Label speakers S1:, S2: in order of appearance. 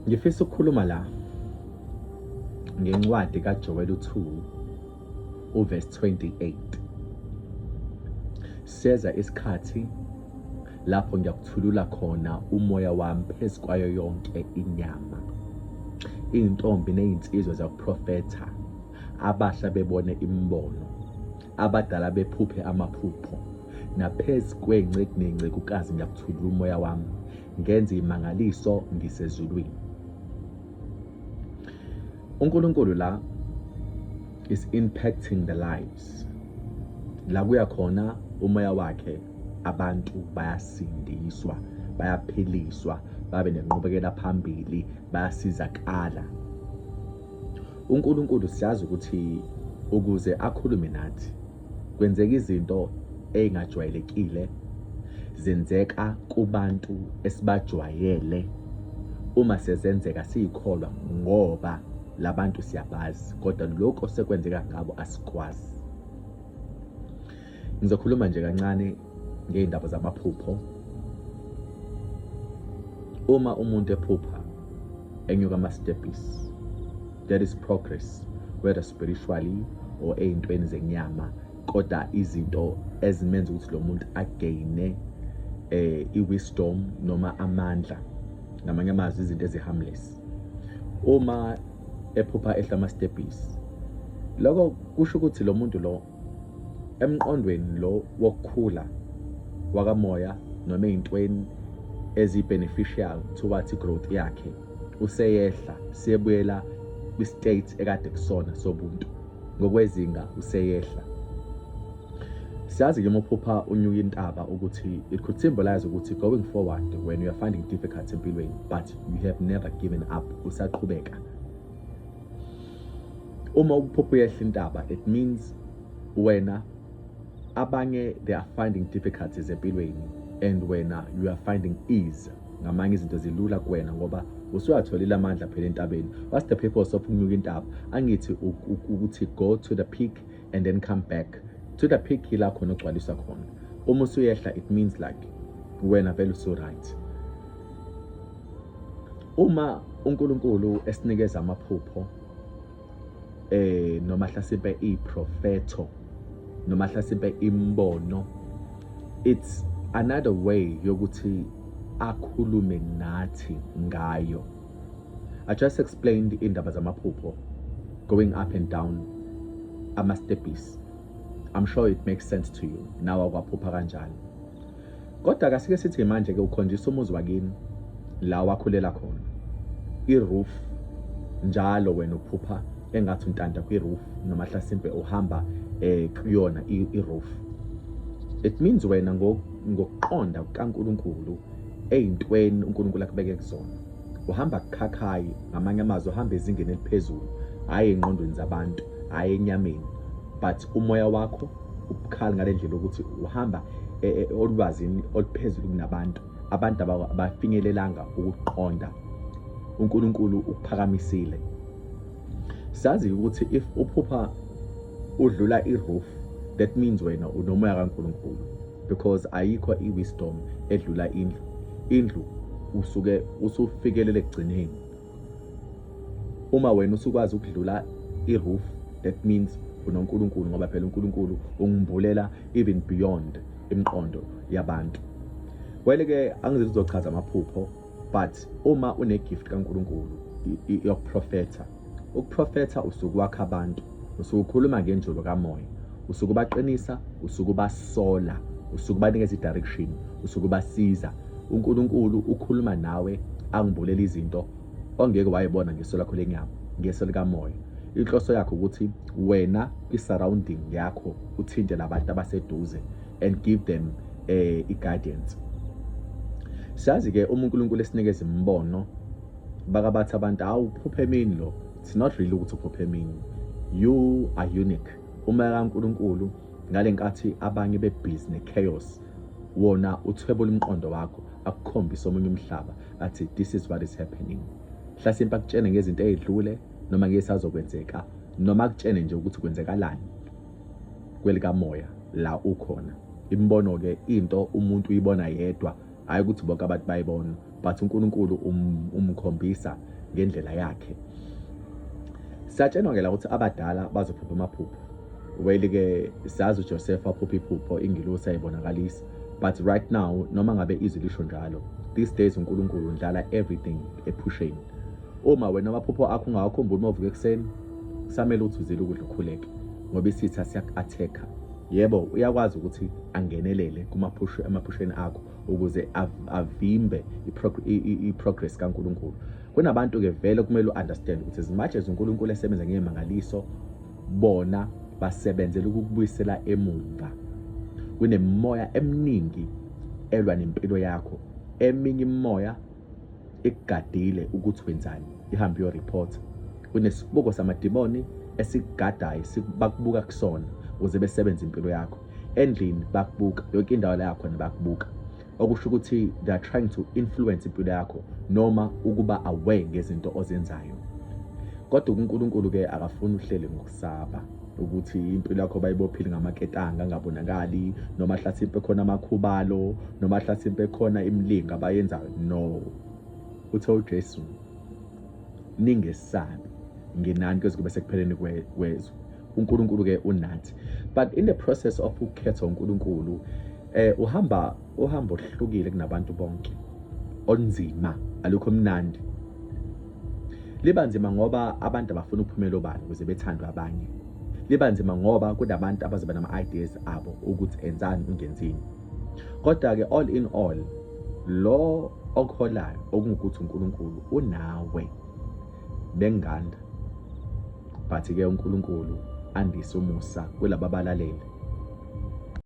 S1: Ngifisa ukukhuluma la ngencwadi kaJoweli 2 uverse 28. Seza isikhathi lapho ngiyakuthulula khona umoya wami phezu kwayo yonke inyama. Iy'ntombi ney'nsizwa ziyakuprofetha, abasha bebone imibono, abadala bephuphe amaphupho. Naphezu kwey'nceku ney'ncekukazi ngiyakuthulula umoya wami, ngenze imangaliso ngisezulwini. UNkulunkulu la is impacting the lives. La kuya khona umoya wakhe, abantu bayasindiswa, bayaphiliswa, babe nenqubekela phambili, bayasizakala. UNkulunkulu siyazi ukuthi ukuze akhulume nathi kwenzeka izinto ey'ngajwayelekile, zenzeka kubantu esibajwayele. Uma sezenzeka siyikholwa ngoba labantu siyabazi, kodwa lokhu osekwenzeka ngabo asikwazi. Ngizokhuluma nje kancane ngey'ndaba zamaphupho. Uma umuntu ephupha enyuka ama-stepis, that is progress, whether spiritually or ey'ntweni zenyama, kodwa izinto ezimenza ukuthi lo muntu againe i-wisdom noma amandla, ngamanye amazwi izinto ezi-harmless. Uma ephupha ehla ama-stepis, lokho kusho ukuthi lo muntu lo emqondweni lo wokukhula wakamoya noma ey'ntweni ezi-beneficial towards i-growth yakhe useyehla, siyebuyela kwi-state ekade kusona sobuntu ngokwezinga, useyehla. Siyazi-ke uma uphupha unyuka intaba ukuthi it could symbolize ukuthi going forward when you are finding difficult empilweni, but you have never given up, usaqhubeka. Uma uphupha uyehla intaba, it means wena abanye they are finding difficulties empilweni and wena you are finding ease. Ngamanye izinto zilula kuwena ngoba usuyatholile amandla phela entabeni. What's the purpose of ukunyuka intaba? Angithi ukuthi go to the peak and then come back to the peak, ila khona ogcwaliswa khona. Uma usuyehla, it means like wena vele usu-right. Uma uNkulunkulu esinikeza amaphupho noma hlasimpe iprofetho noma hlasimpe imbono, it's another way yokuthi akhulume nathi ngayo. I just explained indaba zamaphupho, going up and down ama-stepis. I'm sure it makes sense to you nawe akwaphupha kanjalo. Kodwa kasike sithi manje-ke ukhonjisa umuzi wakini la wakhulela khona, i-roof. Njalo wena uphupha engathi untanta kwi-roof noma hlasimpe uhamba kuyona i-roof. It means wena ngokuqonda kukaNkulunkulu ey'ntweni uNkulunkulu akubeke kuzona uhamba kukhakhayi, ngamanye amazwi uhamba ezingeni eliphezulu, hhayi ey'ngqondweni zabantu, hhayi enyameni, but umoya wakho ubukhali ngale ndlela ukuthi uhamba olwazini oluphezulu kunabantu. Abantu abafinyelelanga ukuqonda, uNkulunkulu ukuphakamisile. Sazi ukuthi if uphupha udlula i-roof, that means wena unomoya kaNkulunkulu, because ayikho i-wisdom edlula indlu. Indlu usuke usufikelele ekugcineni. Uma wena usukwazi ukudlula i-roof, that means unoNkulunkulu, ngoba phela uNkulunkulu ungimbulela even beyond imiqondo yabantu. Well ke, angizithi uzochaza amaphupho, but uma une-gift kaNkulunkulu yokuprofetha, ukuprofetha usuke wakha abantu, usuke ukhuluma ngenjulo kamoya, usuke ubaqinisa, usuke ubasola, usuke ubanikeza i-direction, usuke ubasiza. UNkulunkulu ukhuluma nawe angibulela izinto ongeke wayibona ngeso lakho lenyama, ngeso likamoya. Inhloso yakho ukuthi wena kwi-surrounding yakho uthinte labantu abaseduze and give them i-guidance. Siyazi-ke uma uNkulunkulu esinikeza imibono, bakabathi abantu, "Hawu, uphuphe emini lo." It's not really ukuthi uphuphe emini. You are unique. Umoya kaNkulunkulu, ngale nkathi abanye bebhizi ne-chaos, wona uthwebula umqondo wakho, akukhombise omunye umhlaba, athi, "This is what is happening." Hlasimpe akutshene ngezinto ey'dlule noma ngesazokwenzeka, noma akutshene nje ukuthi kwenzekalani kwelikamoya la ukhona. Imibono-ke into umuntu uyibona yedwa, hhayi ukuthi bonke abantu bayibona. But uNkulunkulu umkhombisa ngendlela yakhe. Siyatshenwa ke la ukuthi abadala bazophupha amaphupho. Well ke, sazi uJoseph waphupha iphupho, ingilosi ayibonakalisa. But right now, noma ngabe izwi lisho njalo, these days uNkulunkulu undlala everything ephusheni. Uma wena amaphupho akho ungawakhumbuli uma uvuka ekuseni, kusamele ukuthi uzile ukudla, ukhuleke, ngoba isitha siyaku-attack-a. Yebo, uyakwazi ukuthi angenelele kumaphusho, emaphusheni akho, ukuze avimbe i-progress kaNkulunkulu. Kunabantu-ke vele kumele u-understand ukuthi as much as uNkulunkulu esebenza ngey'mangaliso, bona basebenzela ukukubuyisela emumva. Kunemimoya eminingi elwa nempilo yakho. Eminye imimoya ikugadile ukuthi wenzani, ihambe iyo-report. Kunesibuko samadimoni esikugadayo, bakubuka kusona ukuze besebenze impilo yakho. Endlini bakubuka, yonke indawo la yakhona bakubuka, okusho ukuthi they are trying to influence impilo yakho noma ukuba aware ngezinto ozenzayo. Kodwa uNkulunkulu-ke akafuni uhlele ngokusaba ukuthi impilo yakho bayibophile ngamaketanga angabonakali, noma hlasimpe khona amakhubalo, noma hlasimpe khona imilingo abayenzayo. No, uthe uJesu, "Ningesabi, nginani kuze kube sekupheleni kwezwe." uNkulunkulu-ke unathi, but in the process of ukukhetha uNkulunkulu, uhamba uhambo oluhlukile kunabantu bonke, olunzima, alukho mnandi. Liba nzima ngoba abantu abafuna ukuphumela obala ukuze bethandwe abanye. Liba nzima ngoba kunabantu abazoba nama-ideas abo ukuthi enzani, ungenzini. Kodwa-ke, all in all, lo okuholayo, okungukuthi uNkulunkulu unawe. Benganda, but-ke uNkulunkulu andise umusa kulaba abalalele.